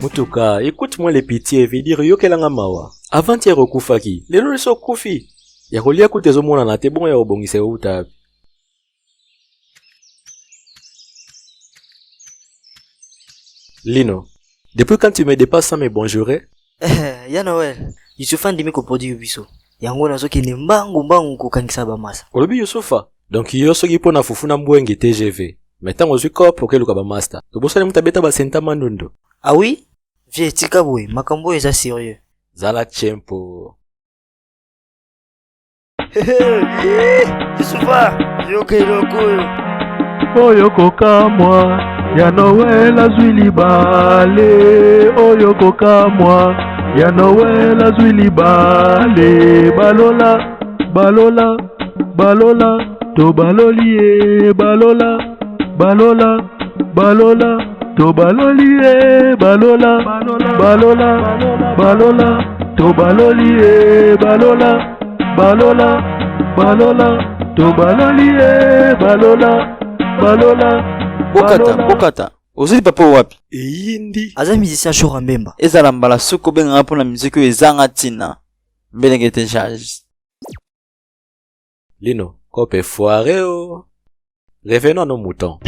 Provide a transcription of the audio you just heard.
Mutuka, écoute-moi les pitié, veut dire yokelanga mawa. Avant-hier okufaki, lelo liso okufi. Ya kolia kutu ezomonana te, bongo ya kobongisa euta wapi? Lino, depuis quand tu me dépasses sans me bonjourer? Eh, ya Noël, Yusufa andimi koproduire biso. Yango nazokende mbangu mbangu kokangisa bamasa. Olobi Yusufa? Donc yo soki mpo na fufu na mbwenge TGV. Mais ntango ozwi cop okeluka bamasta. Tobosani moto abeta basenta mandundu. Ah oui? Vie tika boye, makambo oyo eza sérieux. Zala tchempo. Yusufa, yoka eloko oyo. Oyo kokamwa ya Noel azwi libale. Oyo kokamwa ya Noel azwi libale. Balola, balola, balola, to baloli ye. Balola, balola, balola, to baloli ye. Balola, balola, balola, to baloli ye. Balola, balola, balola, to baloli ye. Balola, balola. Bokata, bokata. Ozwi papa oyo wapi? Eyindi. Aza musicien Shora Mbemba. Ezala mbala soki obengaka mpo na miziki oyo ezanga ntina. Mbelenge te charge. Lino, kope foire oh. Revenons à nos moutons.